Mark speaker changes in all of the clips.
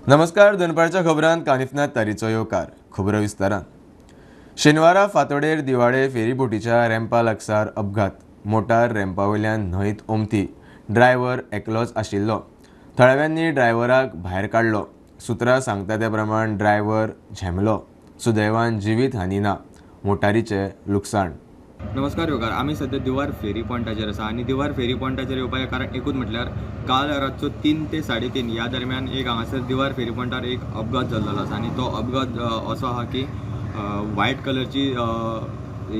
Speaker 1: नमस्कार, दनपारच्या खबरांत कानिफनाथ तारीचो येवकार. खबरो विस्तारान. शेनवारा फांतोडेर दिवाडे फेरीबोटीच्या रॅम्पा लागसार अपघात. मोटार रॅम्पा वयल्यान न्हंयत ओमथी. ड्रायव्हर एकलोच आशिल्लो. थळाव्यांनी ड्रायव्हराक भायर काडलो. सुत्रां सांगता त्या प्रमाण ड्रायव्हर झेमलो. सुदैवान जिवीत हानी ना. मोटारीचें लुकसाण.
Speaker 2: नमस्कार येवकार. आमी सद्या दिवार फेरी पॉयंटाचेर आसा आनी दिवार फेरी पॉयंटाचेर येवपाचें कारण एकूच म्हटल्यार काल रातचो 3 ते 3:30 ह्या दरम्यान एक हांगासर दिवार फेरी पॉयंटार एक अपघात जाल्लो आसा आनी तो अपघात असो आहा की व्हायट कलरची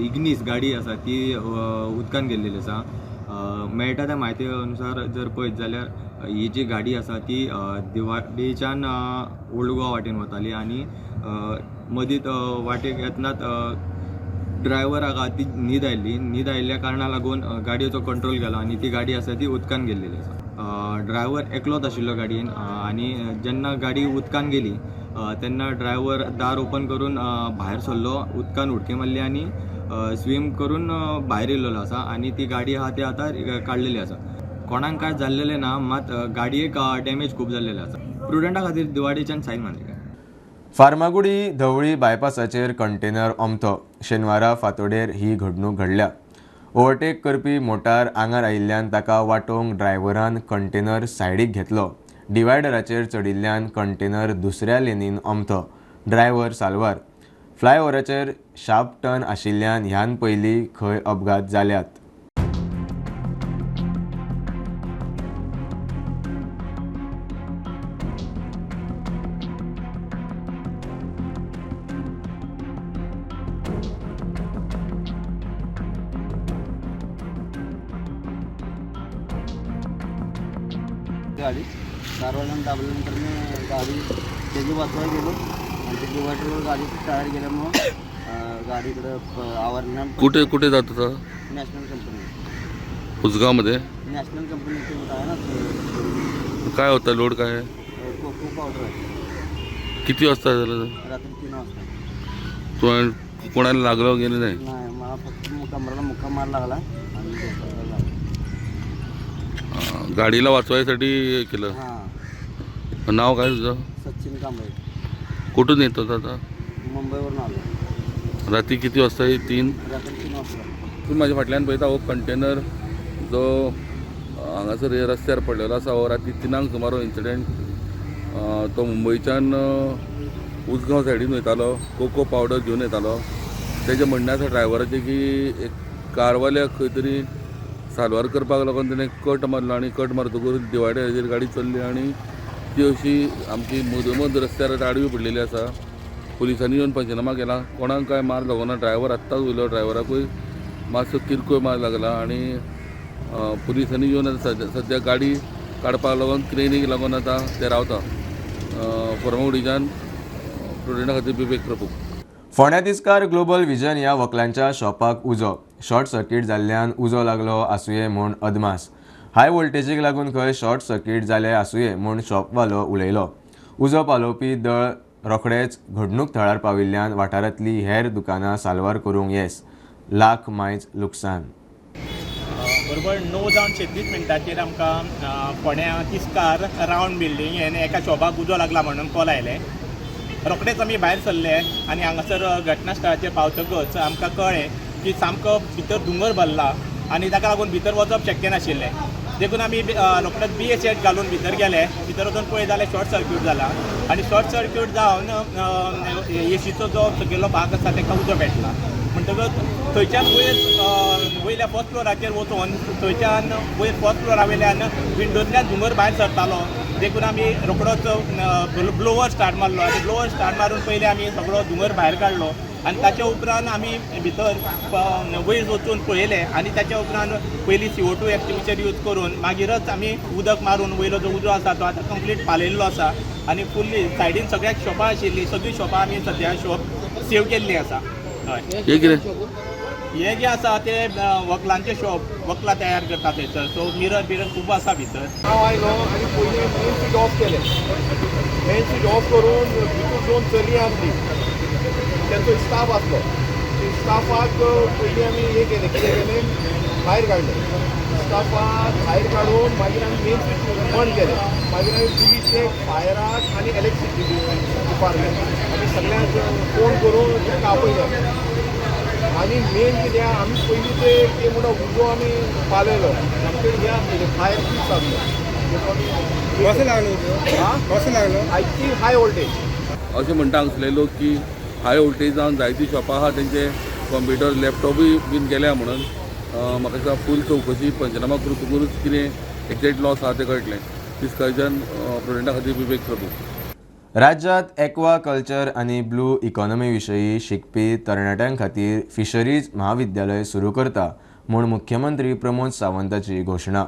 Speaker 2: इग्नीस गाडी आसा ती उदकान गेल्लेली आसा. मेळटा त्या म्हायती अनुसार जर पळयत जाल्यार ही जी गाडी आसा ती दिवाडीच्यान ओल्ड गोवा वाटेन वताली आनी मदींत वाटेक येतनाच ड्रायव्हराक ती न्हीद आयिल्ली. न्हीद आयिल्ल्या कारणाक लागून गाडयेचो कंट्रोल गेलो आनी ती गाडी आसा ती उदकान गेल्लेली आसा. ड्रायव्हर एकलोच आशिल्लो गाडयेन आनी जेन्ना गाडी उदकान गेली तेन्ना ड्रायव्हर दार ओपन करून भायर सरलो, उदकान उडकी मारली आनी स्वीम करून भायर येयल्लो आसा आनी ती गाडी आहा ती आतां काडलेली आसा. कोणाक कांय जाल्लेलें ना, मात गाडयेक डॅमेज खूब जाल्लेले आसा. प्रुडंटा खातीर दिवाडीच्यान सायन मारली.
Speaker 1: फार्मागुडी धवळी बायपासाचेर कंटेनर ओमथो. शेनवारा फांतोडेर ही घडणूक घडल्या. ओव्हरटेक करपी मोटार आंगार आयिल्ल्यान ताका वाटोवंक ड्रायव्हरान कंटेनर सायडीक घेतलो. डिवायडराचेर चडिल्ल्यान कंटेनर दुसऱ्या लेनीन ओमथो. ड्रायव्हर साल्वार. फ्लायओव्हराचेर शार्प टर्न आशिल्ल्यान ह्यान पयलीं खंय अपघात जाल्यात.
Speaker 3: गाडी कारवाल्यानं दाबल्यानंतर मी गाडी त्याची वाचवायला गेलो आणि ते डिवायडरवर गाडी टायर गेल्यामुळं गाडी इकडं आवरणार.
Speaker 4: कुठे कुठे जात होता?
Speaker 3: National company.
Speaker 4: उजगावमध्ये
Speaker 3: नॅशनल कंपनी आहे ना.
Speaker 4: काय होतं लोड? काय
Speaker 3: कोको पावडर आहे.
Speaker 4: किती वाजता झालं?
Speaker 3: रात्री 3 वाजता.
Speaker 4: तो कोणाला लागलं वगैरे नाही?
Speaker 3: नाही, मला फक्त कमराला मुक्का मार लागला आणि डोक्याला लागला.
Speaker 4: गाडीला वाचवायसाठी केलं.
Speaker 3: हां.
Speaker 4: नाव काय तुझं?
Speaker 3: सचिन कांबळे.
Speaker 4: कुठून येत होता आता?
Speaker 3: मुंबईवरून आलो.
Speaker 4: रात्री किती वाजता? 3
Speaker 3: रात्री 3 वाजता.
Speaker 4: तूं म्हाज्या फाटल्यान पळयता हो कंटेनर जो हांगासर रस्त्यार पडलेलो आसा हो राती 3 सुमार हो इन्सिडेंट. तो मुंबयच्यान उजगांव सायडीन वयतालो, कोको पावडर घेवन येतालो. तेजें म्हणणें आसा ड्रायव्हराचें की एक कारवाल्याक खंय तरी साल्वार करपाक लागून तेणें कट मारलो आनी कट मारतकूच डिवायडराचेर गाडी चल्ली आनी ती अशी आमची मदोमद रस्त्यार आडवी पडलेली आसा. पुलिसांनी येवन पंचनामा केला. कोणाक कांय मार लागना. ड्रायव्हर आत्ताच वयलो, ड्रायव्हराकूय मातसो किरकोळ मार लागला आनी पुलिसांनी येवन आतां सद्या गाडी काडपाक लागून क्रेनीक लागून आतां ते रावता. फर्मागुडीच्यान प्रुडंटा खातीर विवेक प्रभू.
Speaker 1: फोंड्या तिस्कार ग्लोबल विजन ह्या वकलांच्या शॉपाक उजो. शॉर्ट सर्किट जाल्ल्यान उजो लागलो आसुये म्हूण अदमास. हाय वोल्टेजीक लागून खंय शॉर्ट सर्किट जालें आसुये म्हूण शॉपवालो उलयलो. उजो पालोवपी दळ रोखडेच घडणूक थळार पाविल्ल्यान वाठारांतली हेर दुकानां साल्वार करूंक येस. लाख मायज लुकसाण.
Speaker 5: बरोबर 9:36 आमकां फोंड्या तिस्कार रावंड बिल्डींग हें एका शॉपाक उजो लागला म्हणून कॉल आयलें. रोखडेच आमी भायर सरले आनी हांगासर घटनास्थळाचेर पावतकच आमकां कळ्ळें की सामको भितर दोंगर भरला आनी ताका लागून भितर वचप शक्य नाशिल्लें. देखून आमी रोखडेच बी एच घालून भितर गेले. भितर वचून पळयत जाल्यार शॉर्ट सर्क्यूट जाला आनी शॉर्ट सर्क्यूट जावन एसीचो जो सकयलो भाग आसा ताका उजो पेटला. म्हणटकच थंयच्यान वयर वयल्या फर्स्ट फ्लोराचेर वचून थंयच्यान वयर फर्स्ट फ्लोरा वयल्यान विंडोंतल्यान धुंवर भायर सरतालो. देखून आमी रोखडोच ब्लोवर स्टार्ट मारलो आनी ब्लोवर स्टार्ट मारून पयलीं आमी सगळो धुंवर भायर काडलो आनी ताच्या उपरांत आमी भितर वयर वचून पळयलें आनी ताच्या उपरांत पयलीं CO2 extinguisher use करून मागीरच आमी उदक मारून वयलो जो उजो आसा तो आतां कंप्लीट पालयल्लो आसा आनी फुल्ली सायडीन सगळ्याक शॉपां आशिल्लीं सगळीं शॉपां आमी सद्या शॉप सेव केल्लीं आसा. हय, हे जे आसा ते वकलांचे शॉप, वकलां तयार करता थंयसर. सो मिरर बिरर खूब आसा भितर.
Speaker 6: हांव आयलो आनी पयलीं मेन स्विच ऑफ केलें. मेन स्विच ऑफ करून भितर 2 चलयां आसली, तेंचो स्टाफ आसलो. स्टाफाक पयलीं आमी हें केलें, कितें केलें, भायर काडलें. स्टाफाक भायर काडून मागीर आमी मेन स्विच बंद केलें. मागीर आमी पुलिशेक, फायराक आनी इलेक्ट्रिसिटी डिपार्टमेंट आमी सगळ्यांक फोन करून तांकां आपयलें. आनी मेन कितें आहा, आमी पयलीं ते ते म्हणटा उजो आमी पालयलो. आमचे हें आसलें, फायर पीस आसलो.
Speaker 7: कसो लागलो उजो? कसो लागलो?
Speaker 6: I think high voltage.
Speaker 4: अशें म्हणटा हांगसले लोक की हाय वोल्टेज जावन जायतीं शॉपां आहा तेंचे कंप्युटर लॅपटॉपूय बीन गेल्या म्हणून. म्हाका दिसता फूल चवकशी पंचनामा करतकूच कितें एक्झॅक्ट लॉस आहा तें कळटलें. डिस्कशन प्रुडंटा खातीर विवेक प्रभू.
Speaker 1: राज्यांत एक्वा कल्चर आनी ब्लू इकॉनॉमी विशीं शिकपी तरणाट्यां खातीर फिशरीज म्हाविद्यालय सुरू करता म्हूण मुख्यमंत्री प्रमोद सावंताची घोशणा.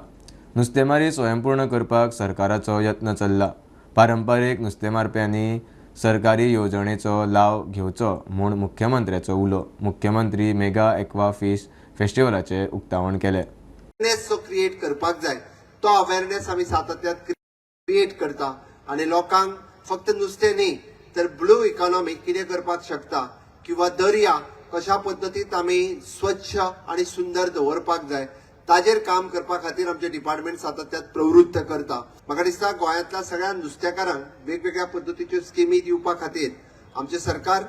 Speaker 1: नुस्तेमारी स्वयंपूर्ण करपाक सरकाराचो यत्न चल्ला. पारंपारीक नुस्तेमारप्यांनी सरकारी येवजणेचो लाव घेवचो म्हूण मुख्यमंत्र्याचो उलो. मुख्यमंत्री मेगा एक्वा फीश फेस्टिवलाचें उक्तावण केलें.
Speaker 8: अवेरनेस जो क्रिएट करपाक जाय तो अवेरनेस आमी सातत्यान क्रिएट करता आनी लोकांक फक्त नुस्तें न्ही तर ब्लू इकॉनॉमी कितें करपाक शकता किंवा दर्या कशा पद्दतीन आमी स्वच्छ आनी सुंदर दवरपाक जाय ताजेर काम करपा खातीर आमचें डिपार्टमेंट सातत्यान प्रवृत्त करता. म्हाका दिसता गोंयांतल्या सगळ्या नुस्तेकारांक वेगवेगळ्या पद्दतीच्यो स्किमी दिवपा खातीर आमचें सरकार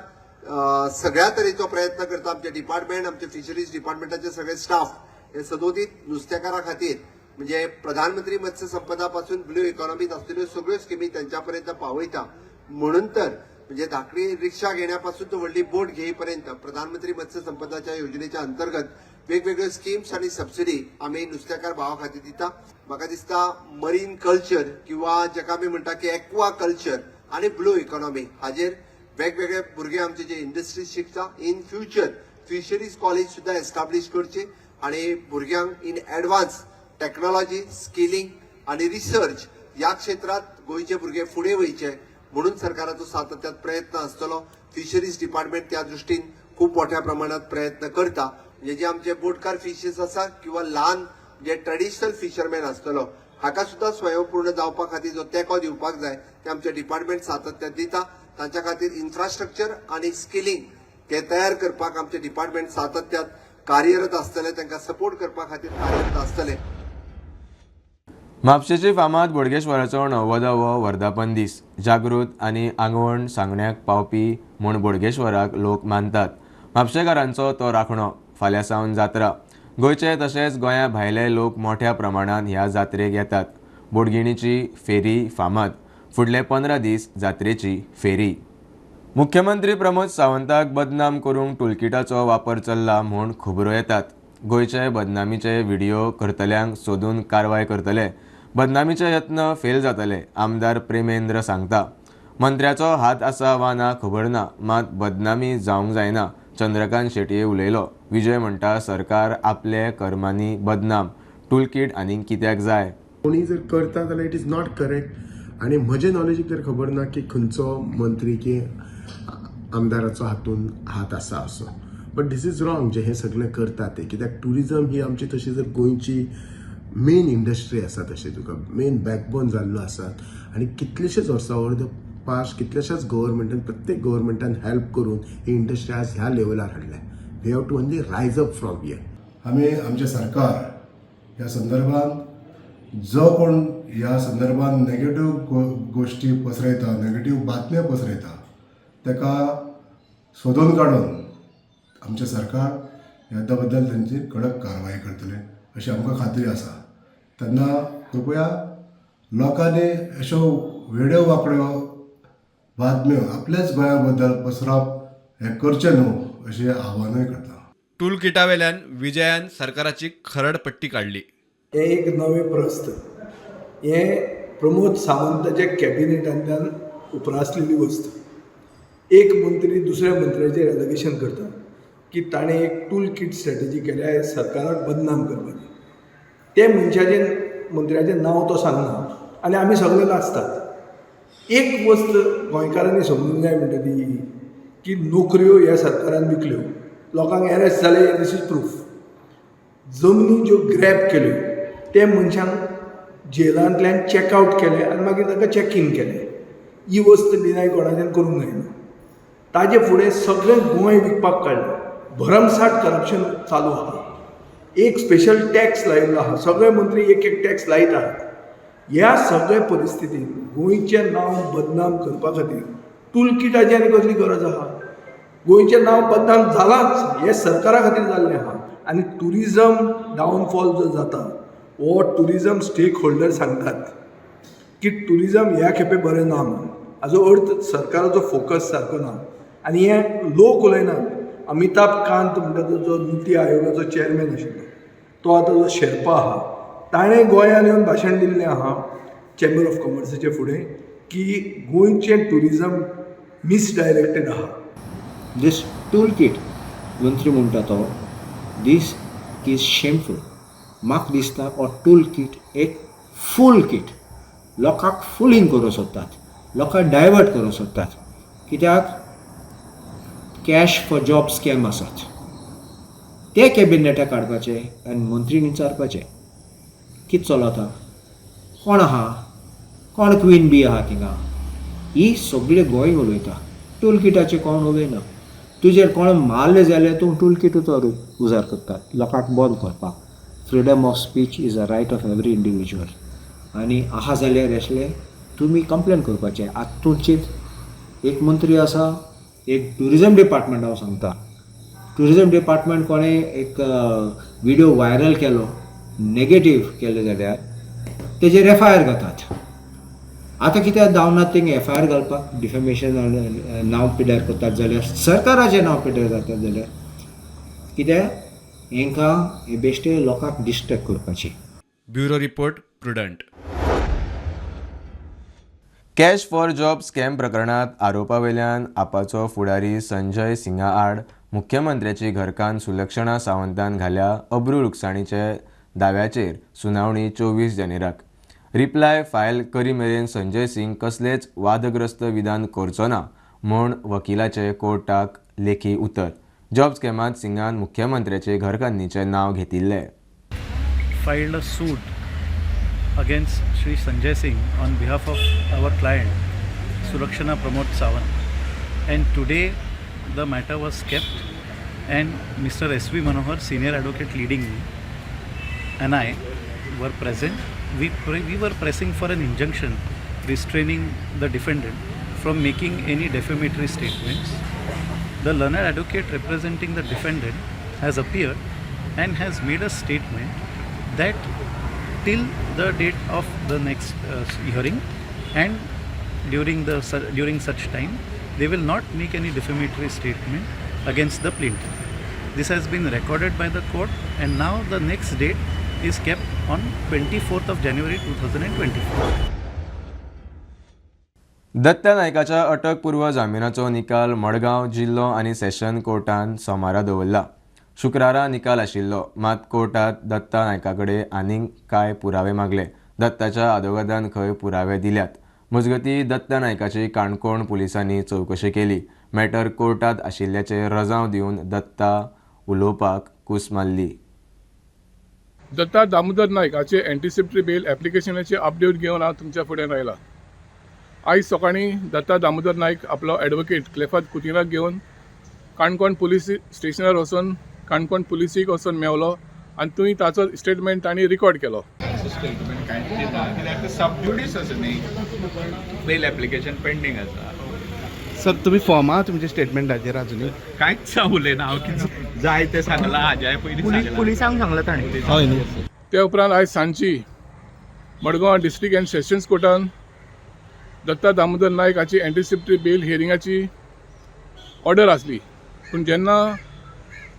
Speaker 8: सगळ्या तरेचो प्रयत्न करता. आमचें डिपार्टमेंट, आमचे फिशरीज डिपार्टमेंटाचे सगळे स्टाफ हे सदोदीत नुस्तेकारां खातीर म्हणजे प्रधानमंत्री मत्स्य संपदा पासून ब्लू इकॉनॉमीत आसलेल्यो सगळ्यो स्किमी त्यांच्या पर्यंत पावयता. म्हणून तर म्हणजे धाकटी रिक्षा घेण्यापासून तो व्हडली बोट घेईपर्यंत प्रधानमंत्री मत्स्य संपदाच्या योजनेच्या अंतर्गत वेगवेगळ्यो स्किम्स आनी सबसिडी आमी नुस्तेकार भावा खातीर दिता. म्हाका दिसता मरीन कल्चर किंवा जेका आमी म्हणटा की एक्वा कल्चर आनी ब्लू इकॉनॉमी हाजेर वेगवेगळे भुरगे आमचे जे इंडस्ट्रीज शिकता, इन फ्युचर फिशरीज कॉलेज सुद्दां एस्टाब्लीश करची आनी भुरग्यांक इन एडवान्स टॅक्नॉलॉजी, स्किलिंग आनी रिसर्च ह्या क्षेत्रात गोंयचे भुरगे फुडें वयचे म्हणून सरकाराचो सातत्यान प्रयत्न आसतलो. फिशरीज डिपार्टमेंट त्या दृश्टीन खूब मोठ्या प्रमाणात प्रयत्न करता. म्हणजे जे आमचे बोटकार फिशर्स आसा किंवा ल्हान जे ट्रेडिशनल फिशरमॅन आसतलो हाका सुद्दां स्वयंपूर्ण जावपा खातीर जो तेंको दिवपाक जाय ते आमचे डिपार्टमेंट सातत्यान दिता. तांच्या खातीर इन्फ्रास्ट्रक्चर आनी स्किलिंग ते तयार करपाक आमचे डिपार्टमेंट सातत्यान कार्यरत आसतले, तांकां सपोर्ट करपा खातीर कार्यरत आसतले.
Speaker 1: म्हापशेची फामाद बोडगेश्वराचो 90वो वर्धापन दीस. जागृत आनी आंगवण सांगण्याक पावपी म्हूण बोडगेश्वराक लोक मानतात. म्हापशेकारांचो तो राखणो. फाल्यां सावन जात्रा. गोंयचे तशेंच गोंया भायले लोक मोठ्या प्रमाणात ह्या जात्रेक येतात. बोडगिणीची फेरी फामाद. फुडले 15 दीस जात्रेची फेरी. मुख्यमंत्री प्रमोद सावंताक बदनाम करूंक टुलकिटाचो वापर चल्ला म्हूण खबरो येतात. गोंयचे बदनामीचे व्हिडिओ करतल्यांक सोदून कारवाय करतले. बदनामीचे यत्न फेल जातले, आमदार प्रेमेंद्र सांगता. मंत्र्याचो हात आसा वा ना खबर ना, मात बदनामी जावंक जायना, चंद्रकांत शेटये उलयलो. विजय म्हणटा सरकार आपले कर्मांनी बदनाम. टुलकीट आनीक कित्याक जाय?
Speaker 9: कोणी जर करता जाल्यार it is not correct. आनी म्हजे नॉलेजीक तर खबर ना की खंयचो मंत्री की आमदाराचो हातून हात आसा असो, बट these is wrong जे हे सगळें करता ते. कित्याक ट्युरिजम ही आमची तशी जर गोंयची मेन इंडस्ट्री आसा, तशी तुका मेन बॅकबोन जाल्लो आसा आनी कितलेशेच वर्सां ओवर the past कितल्याशाच गव्हर्मेंटान, प्रत्येक गव्हर्मेंटान हेल्प करून ही इंडस्ट्री आज ह्या लेवलार हाडल्या. We have to only rise up from here.
Speaker 10: आमी आमचें सरकार ह्या संदर्भात जो कोण ह्या संदर्भात नेगेटीव गोश्टी पसरयता, नेगेटीव बातम्यो पसरयता, ताका सोदून काडून आमचें सरकार ह्या बद्दल तेंची कडक कारवाय करतलें अशी आमकां खात्री आसा. तेन्ना कृपया लोकांनी अश्यो वेड्यो वांकड्यो बातम्यो आपल्याच गोंया बद्दल पसरप हें करचें न्हू अशें आव्हानूय करता.
Speaker 11: टूलकिटावेल्यान विजयान सरकाराची खरडपट्टी काडली.
Speaker 12: हें एक नवें प्रस्थ, हें प्रमोद सावंताच्या कॅबिनेटांतल्यान उप्रासलेली वस्त. एक मंत्री दुसऱ्या मंत्र्याचेर एलिगेशन करता की ताणें एक टूल कीट स्ट्रॅटेजी केल्या सरकाराक बदनाम करपाची. ते मनशाचें, मंत्र्याचें नांव तो सांगना आनी आमी सगळे नाचतात. एक वस्त गोंयकारांनी समजूंक जाय म्हणटा ती की नोकऱ्यो ह्या सरकारान विकल्यो, लोकांक एरेस्ट जाले, these is proof. जमनी ज्यो ग्रॅब केल्यो ते मनशांक जेलांतल्यान चॅक आवट केले आनी मागीर तांकां चॅक इन केलें. ही वस्त डिनाय कोणाच्यान करूंक जायना. ताजे फुडें सगळें गोंय विकपाक काडलें. भरमसाठ करप्शन चालू आहा. एक स्पेशल टॅक्स लायिल्लो आहा, सगळे मंत्री एक एक टॅक्स लायत आहात. ह्या सगळ्या परिस्थितीन गोंयचें नांव बदनाम करपा खातीर टूलकिटाची आनी कसली गरज आहा? गोंयचें नांव बदनाम जालांच, हें सरकारा खातीर जाल्लें आहा. आनी ट्युरिजम डावनफॉल जो जाता हो ट्युरिजम स्टेक होल्डर सांगतात की ट्युरिजम ह्या खेपे बरें ना म्हणून. हाजो अर्थ सरकाराचो फोकस सारको ना. आनी हें लोक उलयनात. अमिताभ कांत म्हणटा तो जो निती आयोगाचो चेअरमॅन आशिल्लो तो आतां जो शेर्पा आहा ताणें गोंयांत येवन भाशण दिल्लें आहा चेंबर ऑफ कॉमर्साचे फुडें की गोंयचें ट्युरिजम मिसडायरेक्टेड आहा.
Speaker 13: दीस टूल कीट मंत्री म्हणटा तो, दीस is shameful. म्हाका दिसता हो टूल कीट एक फूल कीट, लोकांक फुलींग करूंक सोदतात, लोकांक डायवर्ट करूंक सोदतात. कित्याक कॅश फॉर जॉब स्कॅम आसात ते कॅबिनेटाक काडपाचे आनी मंत्रीन विचारपाचे कितें चलता, कोण आहा, कोण क्वीन बी आहा थिंगा. ही सगळे गोंय उलयता, टूल किटाचेर कोण उलयना. तुजेर कोण मारले जाल्यार तूं टूल किटूच उजार करतात लोकांक बंद करपाक. Freedom of speech is a right of every individual. आनी आहा जाल्यार असले तुमी कंप्लेन करपाचें. आतां तुमचेच एक मंत्री आसा, एक ट्युरिजम डिपार्टमेंट हांव सांगता, ट्युरिजम डिपार्टमेंट कोणें एक विडियो व्हायरल केलो, नेगेटीव केले जाल्यार तेजेर एफ I R घातात. आतां कित्याक धांवनात थिंग एफ I R घालपाक? डिफेमेशन नांव पिड्ड्यार करतात जाल्यार, सरकाराचें नांव पिड्ड्यार जातात जाल्यार, कित्याक हेंकां हे बेश्टे लोकांक डिस्ट्रेक्ट करपाचें.
Speaker 11: Bureau report, Prudent.
Speaker 1: Cash for job scam प्रकरणात आरोपा वयल्यान आपाचो फुडारी संजय सिंगा आड मुख्यमंत्र्याची घरकान्न सुलक्षणा सावंतान घाल्या अब्रू लुकसाणीचे दाव्याचेर सुनावणी 24 जानेराक. रिप्लाय फायल करी मेरेन संजय सिंग कसलेच वादग्रस्त विधान करचो ना म्हूण वकिलाचे कोर्टाक लेखी उतर. जॉब स्कॅमांत सिंगान मुख्यमंत्र्याचे घरकान्नीचें नांव घेतिल्लें.
Speaker 14: Filed a suit against Shri Sanjay Singh on behalf of our client Sulakshana Pramod Sawant. And today the matter was kept and Mr. S.V. Manohar, senior advocate leading me, and I were present. We were pressing for an injunction restraining the defendant from making any defamatory statements. The learned advocate representing the defendant has appeared and has made a statement that till the date of the next hearing and during such time they will not make any defamatory statement against the plaintiff. This has been recorded by the court and now the next date is kept on 24th of January 2024.
Speaker 1: Datta नायकाच्या अटकपूर्व जामिनाचो निकाल मडगांव जिल्लो आनी सेशन कोर्टान सोमारा दवरला. शुक्रारा निकाल आशिल्लो, मात कोर्टात दत्ता नायका कडेन आनीक कांय पुरावे मागले. दत्ताच्या आदोगादान खंय पुरावे दिल्यात. मजगतीं दत्ता नायकाची काणकोण पुलिसांनी चवकशी केली. मॅटर कोर्टात आशिल्ल्याचें रजांव दिवन दत्ता उलोवपाक कूस मारली.
Speaker 15: दत्ता दामोदर नायक हाचे एंटिसिपेटरी बेल एप्लिकेशनाची अपडेट घेवन हांव तुमच्या फुड्यान आयला. आयज सकाळीं दत्ता दामोदर नायक आपलो एडवोकेट क्लेफाद कुतिनाक घेवन काणकोण पुलीस स्टेशनार वचून काणकोण पुलिसीक वचून मेवलो आनी थंय ताचो स्टेटमेंट तांणी रिकॉर्ड केलो.
Speaker 16: स्टेटमेंट कांयच दिना, कित्याक ते सबज्युडीस आसा न्ही, बेल एप्लिकेशन पेंडींग आसा.
Speaker 6: सर, तुम्ही फॉर्मा तुमच्या स्टेटमेंटाचेर अजुनूय?
Speaker 16: कांयच उलयना हांव, कितें जाय तें सांगलां हाज्याय पयलीं सांगलां.
Speaker 2: पुलिसांक सांगलां ताणें.
Speaker 6: हय न्ही?
Speaker 15: त्या उपरांत आयज सांजची मडगांव डिस्ट्रिक्ट अँड सेशन्स कोर्टान दत्ता दामोदर नायक हाची एंटिसिपेटरी बेल हियरिंगाची ऑर्डर आसली. पूण जेन्ना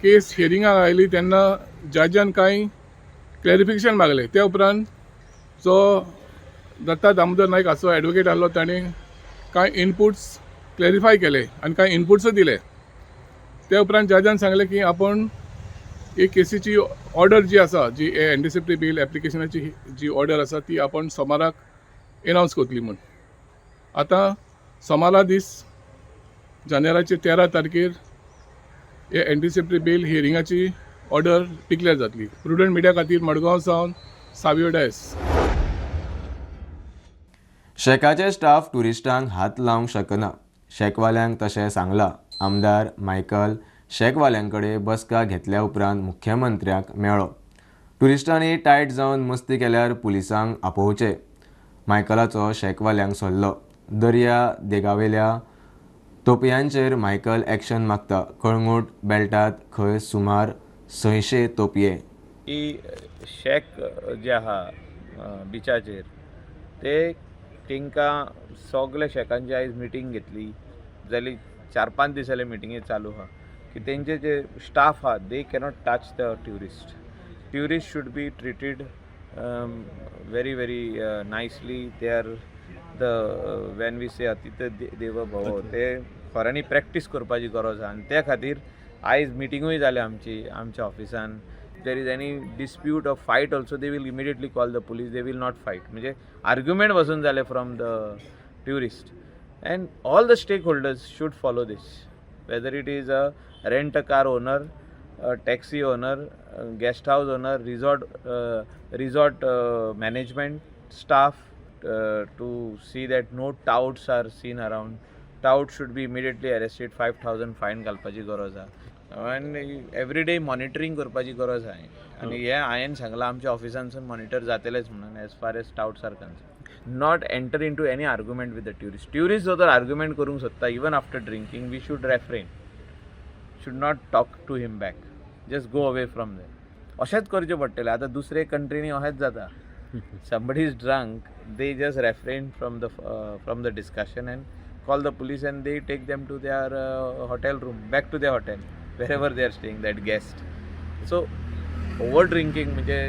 Speaker 15: केस हियरिंगाक आयली तेन्ना जजान कांय क्लॅरिफिकेशन मागलें. त्या उपरांत जो दत्ता दामोदर नायक हाचो एडवोकेट आहलो ताणें कांय इनपुट्स क्लॅरिफाय केले आनी कांय इनपुट्सूय दिले. त्या उपरांत जजान सांगलें की आपूण एक केसीची ऑर्डर जी आसा, जी एंटिसिपेटरी बेल एप्लिकेशनाची जी ऑर्डर आसा, ती आपण सोमाराक एनावन्स करतली म्हूण. आतां सोमारा दीस जानेराचे 13 तारखेर हे एंटिसिपेटरी बेल हियरिंगाची ऑर्डर डिक्लेअर जातली. प्रुडंट मिडिया खातीर मडगांव सावन सावियो डायस.
Speaker 1: शॅकाचे स्टाफ ट्युरिस्टांक हात लावंक शकना, शॅकवाल्यांक तशें सांगलां. आमदार मायकल शॅकवाल्यां कडेन बसका घेतल्या उपरांत मुख्यमंत्र्याक मेळ्ळो. ट्युरिस्टांनी टायट जावन मस्ती केल्यार पुलिसांक आपोवचे, मायकलाचो शॅकवाल्यांक सल्लो. दर्या देगावेल्या तोपयांचेर मायकल एक्शन मागता. कळंगूट बेल्टांत खंय सुमार 600 तोपये.
Speaker 16: की शॅक जे आहा बिचाचेर ते तांकां सगळे शॅकांची आयज मिटींग घेतली जाली. 4-5 दीस जाले मिटिंगे चालू आहा की तेंचे जे स्टाफ आहा they cannot touch the tourist. Tourist should be treated very very nicely. They are the when we say अतिथी देवो भव, ते खऱ्यांनी प्रॅक्टीस करपाची गरज आहा. आनी त्या खातीर आयज मिटिंगूय जाल्या आमची आमच्या ऑफिसान. There is any dispute or fight also, they will immediately call the police, they will not fight. म्हणजे आर्ग्युमेंट बसून जाले from the tourist. And all the stakeholders should follow this, whether it is a rent a car owner, taxi owner, guest house owner, resort management staff, to see that no touts are seen around. Tout should be immediately arrested. 5,000 fine घालपाची गरज आहा आनी every day monitoring करपाची गरज आहा. आनी हें हांवें सांगलां आमच्या ऑफिसांसून मॉनिटर जातलेच म्हणून as far as touts are concern. Not enter into any argument with the tourist. Tourist जो तर आर्ग्युमेंट करूंक सोदता even after drinking, we should refrain, should not talk to him back, just go away from there. अशेंच करचें पडटलें. आतां दुसरे कंट्रीनी अशेंच जाता. Somebody is drunk, they just refrain from the discussion and call the police and they take them to their hotel room, back to their hotel, wherever they are staying, that guest. So over drinking म्हणजे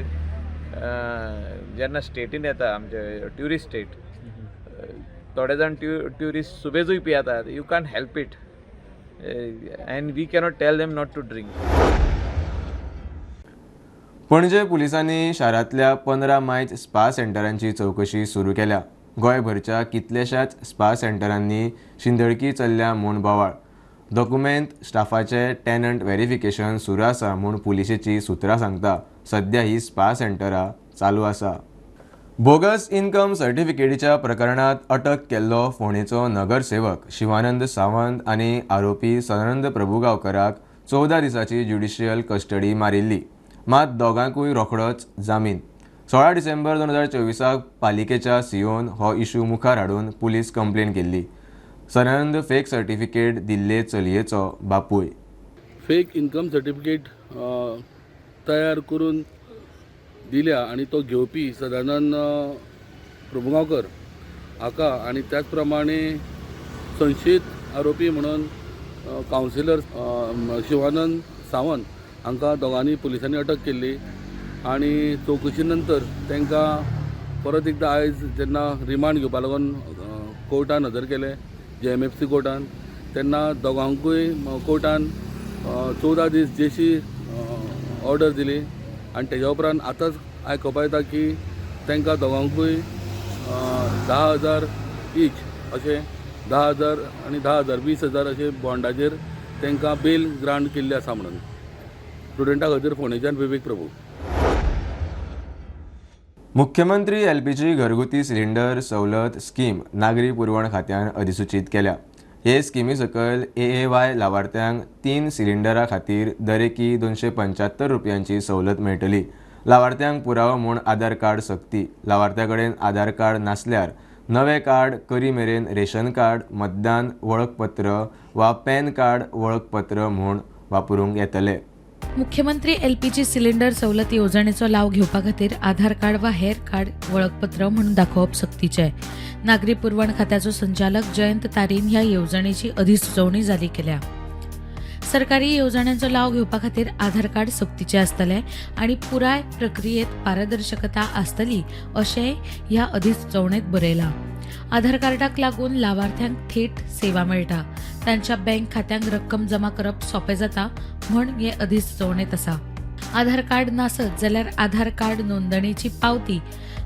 Speaker 16: जेन्ना स्टेटीन येता आमचे tourist state, थोडे जाण tourist सुबेजूय पियेतात. You can't help it and we cannot tell them not to drink.
Speaker 1: Panaji पुलिसांनी शारांतल्या 15 मायज स्पा सेंटरांची चवकशी सुरू केल्या. गोंयभरच्या कितल्याशाच स्पा सेंटरांनी शिंदळकी चल्ल्या म्हूण बोवाळ. डॉक्युमेंट स्टाफाचे टेनंट व्हेरिफिकेशन सुरू आसा म्हूण पुलिशेची सुत्रां सांगता. सध्या ही स्पा सेंटरां चालू आसा. बोगस इन्कम सर्टिफिकेटीच्या प्रकरणांत अटक केल्लो फोंडेचो नगरसेवक शिवानंद सावंत आनी आरोपी सदानंद प्रभुगांवकराक 14 दिसांची ज्युडिशियल कस्टडी मारिल्ली. मात दोगांकूय रोखडोच जामीन. 16 डिसेंबर 2024 पालिकेच्या सीओन हो इशू मुखार हाडून पुलीस कंप्लेन केल्ली. सदानंद फेक सर्टिफिकेट दिल्ले चलयेचो बापूय.
Speaker 4: फेक इन्कम सर्टिफिकेट तयार करून दिल्या आनी तो घेवपी सदानंद प्रभुगांवकर हाका आनी त्याच प्रमाणे संशयीत आरोपी म्हणून कावन्सिलर शिवानंद सावंत हांकां दोगांनी पुलिसांनी अटक केल्ली आनी चवकशी नंतर तांकां परत एकदां आयज जेन्ना रिमांड घेवपा लागून कोर्टान हजर केले JMFC कोर्टान, तेन्ना दोगांकूय कोर्टान 14 दीस जेशी ऑर्डर दिली आनी तेज्या उपरांत आतांच आयकुपा येता की तांकां दोगांकूय 10,000 ईच अशें 10,000 आनी 10,000 20,000 अशें बॉन्डाचेर तांकां बेल ग्रांट केल्ली आसा म्हणून. स्टुडंटा खातीर फोंडेच्यान विवेक प्रभू.
Speaker 1: मुख्यमंत्री एलपीजी घरगुती सिलिंडर सवलत स्कीम नागरी पुरवण खात्यान अधिसूचीत केल्या. हे स्किमी सकयल AAY लावार्थ्यांक 3 सिलिंडरा खातीर दरेकी 275 रुपयांची सवलत मेळटली. लावार्थ्यांक पुरावो म्हूण आधार कार्ड सक्ती. लावार्थ्या कडेन आधार कार्ड नासल्यार नवें कार्ड करी मेरेन रेशन कार्ड, मतदान वळखपत्र वा पॅन कार्ड वळखपत्र म्हूण वापरूंक येतले.
Speaker 17: मुख्यमंत्री एलपीजी सिलिंडर सवलत येवजणेचो लाव घेवपा खातीर आधार कार्ड वा हेर कार्ड वळखपत्र म्हणून दाखोवप सक्तीचें. नागरी पुरवण खात्याचो संचालक जयंत तारीन ह्या येवजणेची अधिसुचोवणी जारी केल्या. सरकारी येवजण्यांचो लाव घेवपा खातीर आधार कार्ड सक्तीचें आसतलें आनी पुराय प्रक्रियेत पारदर्शकता आसतली अशेंय ह्या अधिसुचोवणेंत बरयलां. आधार कार्डाक लागून लावार्थ्यांक थेट सेवा मेळटा, तांच्या बँक खात्यांक रक्कम जमा करप सोंपें जाता म्हूण हे अधिसुचोवणेंत आसा. आधार कार्ड नासत जाल्यार आधार कार्ड नोंदणीची पावती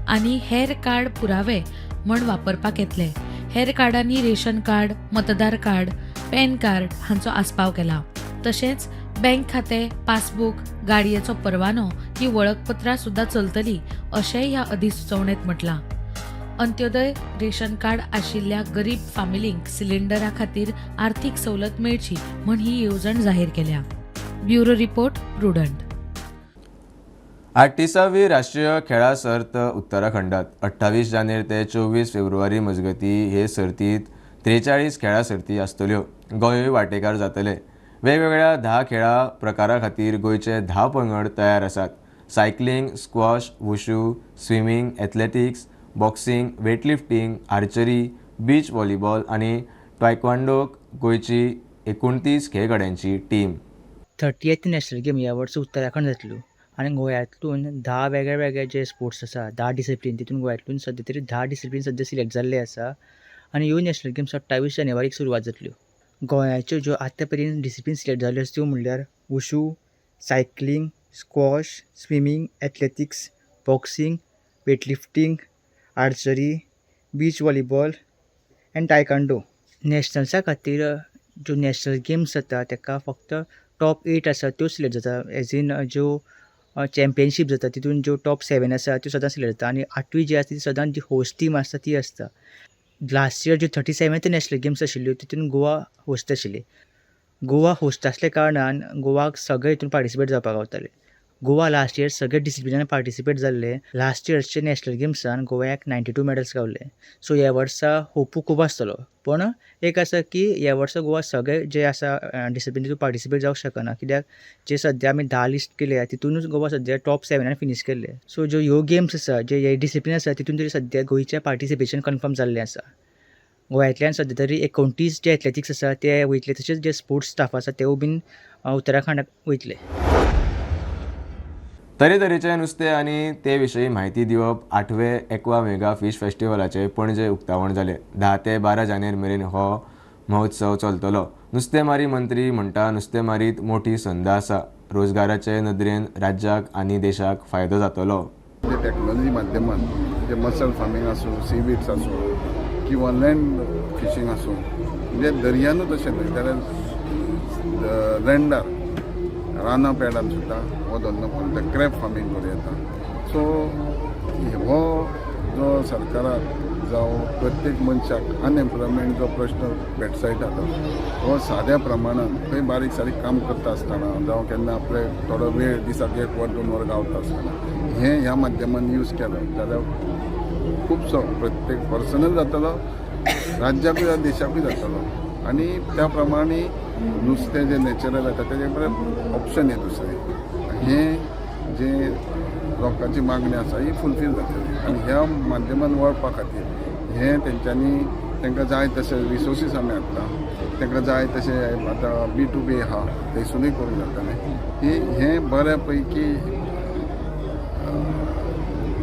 Speaker 17: आनी हेर कार्ड पुरावे म्हूण वापरपाक येतले. हेर कार्डांनी रेशन कार्ड, मतदार कार्ड, पॅन कार्ड हांचो आस्पाव केला. तशेंच बँक खातें, पासबूक, गाडयेचो परवानो ही वळखपत्रां सुद्दां चलतली अशेंय ह्या अधिसुचोवणेंत म्हटलां. अंत्योदय रेशन कार्ड आशिल्ल्या गरीब फामिलींक सिलिंडरा खातीर आर्थीक सवलत मेळची म्हूण ही येवजण जाहीर केल्या. Bureau report, Prudent.
Speaker 1: 38वी राष्ट्रीय खेळां सर्त उत्तराखंडात 28 जानेर ते 24 फेब्रुवारी मजगती हे सर्तीत 43 खेळां सर्ती आसतल्यो. गोंयूय वांटेकार जातले. वेगवेगळ्या 10 खेळां प्रकारा खातीर गोंयचे 10 पंगड तयार आसात. Cycling, squash, wushu, swimming, athletics, boxing, weightlifting, archery, beach volleyball आनी टायक्वांडोक गोंयची 29 खेळगड्यांची टीम.
Speaker 18: 30th national game ह्या वर्सा उत्तराखंड जातल्यो आनी गोंयांतून 10 वेगळे वेगळे जे स्पोर्ट्स आसा, 10 डिसिप्लीन, तितून गोंयांतून सद्या तरी 10 डिसिप्लीन सद्या सिलेक्ट जाल्ले आसा आनी ह्यो नॅशनल गेम्स 28 जानेवारीक सुरवात जातल्यो. गोंयाच्यो ज्यो आतां पर्यंत डिसिप्लीन सिलेक्ट जाल्ल्यो आसा त्यो म्हणल्यार wushu, cycling, squash, swimming, athletics, boxing, weightlifting, archery, beach volleyball and taekwondo. नॅशनल्सा खातीर ज्यो नॅशनल गेम्स जाता ताका फक्त टॉप 8 आसा त्यो सिलेक्ट जाता. एज इन ज्यो चॅम्पियनशीप जाता तितून ज्यो टॉप 7 आसा त्यो सदांच सिलेक्ट जाता आनी आठवी जी आसता ती सदांच जी होस्ट टीम आसता ती आसता. लास्ट इयर ज्यो 37th national games आशिल्ल्यो तितून गोवा होस्ट आशिल्ली. गोवा होस्ट आसल्या कारणान गोवाक सगळे हितून पार्टिसिपेट जावपाक गावतालें. गोवा लास्ट इयर सगळे डिसिप्लिनान पार्टिसिपेट जाल्ले. लास्ट इयरचे नॅशनल गेम्सान गोव्याक 92 मॅडल्स गावले. सो ह्या वर्सा होपू खूब आसतलो, पूण एक आसा की ह्या वर्सा गोवा सगळे जे आसा डिसिप्लीन तितून पार्टिसिपेट जावंक शकना, कित्याक जे सद्या आमी 10 लिस्ट केल्या तितूनच गोवा सद्या टॉप 7 फिनीश केल्ले. सो ज्यो ह्यो गेम्स आसा, जे हे डिसिप्लीन आसा तितून तरी सद्या गोंयचें पार्टिसिपेशन कन्फर्म जाल्लें आसा. गोंयांतल्यान सद्या तरी 29 जे एथलेटिक्स आसा ते वयतले, तशेंच जे स्पोर्ट्स स्टाफ आसा तेवूय बीन उत्तराखंडाक वयतले.
Speaker 1: तरेतरेचें नुस्तें आनी ते विशीं म्हायती दिवप 8वे एक्वा मेगा फिश फेस्टिवलाचें पणजे उक्तावण जालें. 10 ते 12 जानेर मेरेन हो महोत्सव चलतलो. नुस्तेमारी मंत्री म्हणटा नुस्तेमारीत मोठी संद आसा. रोजगाराचे नदरेन राज्याक आनी देशाक फायदो जातलो.
Speaker 19: टॅक्नॉलॉजी माध्यमान जे मसल फार्मींग आसूं, सीवीड्स आसूं किंवा लँड फिशींग आसूं, म्हणजे दर्यानूच अशें न्हय जाल्यार लँडार रानां पेडान सुद्दां हो धंदो करून क्रॅब फार्मींग करूं येता. सो हो जो सरकाराक जावं प्रत्येक मनशाक अनएम्प्लॉयमेंट जो प्रश्न भेटसायटा तो हो साद्या प्रमाणान खंय बारीक सारीक काम करता आसतना जावं केन्ना आपले थोडो वेळ दिसाक 1 वर 2 वर गावता आसतना हें ह्या माध्यमान यूज केलो जाल्यार खुबसो प्रत्येक पर्सनल जातलो, राज्याकूय देशाकूय जातलो आनी त्या प्रमाणे नुस्तें जें नॅचरल येता तेजे कडेन ऑप्शन हें दुसरें हें जें लोकांची मागणी आसा ही फुलफील जातली आनी ह्या माध्यमान वळपा खातीर हें तेंच्यांनी तांकां जाय तशे रिसोर्सीस आमी हाडटा, तांकां जाय तशें आतां B2B आहा थंयसुनूय करूंक जातलें. ही हें बऱ्या पैकी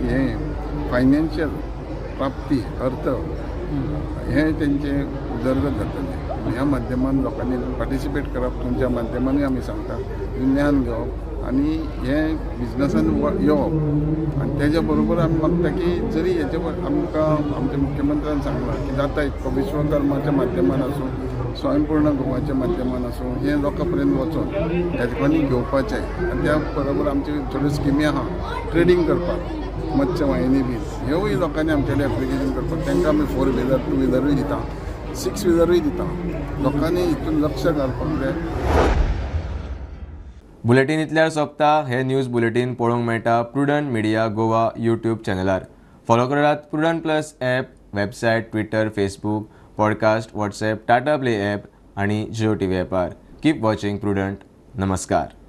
Speaker 19: हें फायनान्शियल प्राप्ती अर्थ हें तेंचें उदरगत जातलें. ह्या माध्यमान लोकांनी पार्टिसिपेट करप, तुमच्या माध्यमानूय आमी सांगता ज्ञान घेवप आनी हें बिजनसान येवप आनी तेज्या बरोबर आमी मागता की जरी हेजे आमकां आमच्या मुख्यमंत्र्यान सांगलां की जाता इतको विश्वकर्माच्या माध्यमान आसूं, स्वयंपूर्ण गोवाच्या माध्यमान आसूं, हें लोकां पर्यंत वचोन हेजकोनी घेवपाचें आनी त्या बरोबर आमच्यो थोड्यो स्किमी आहा ट्रेडींग करपाक, मत्स्य वाहिनी बीन ह्योय लोकांनी आमचे कडेन एप्लिकेशन करपाक, तांकां आमी 4 व्हिलर 2 व्हिलरूय दिता, 6 व्हिलरूय दिता. लोकांनी हितून लक्ष घालपाक जाय.
Speaker 1: बुलेटीन इतल्यार सोंपता. हे न्यूज बुलेटीन पळोवंक मेळटा प्रुडंट मिडिया गोवा यूट्यूब चॅनलार. फॉलो करात Prudent plus app, website, Twitter, Facebook, podcast, WhatsApp, Tata Play app आनी जिओ टीव्ही ॲपार. Keep watching Prudent. नमस्कार.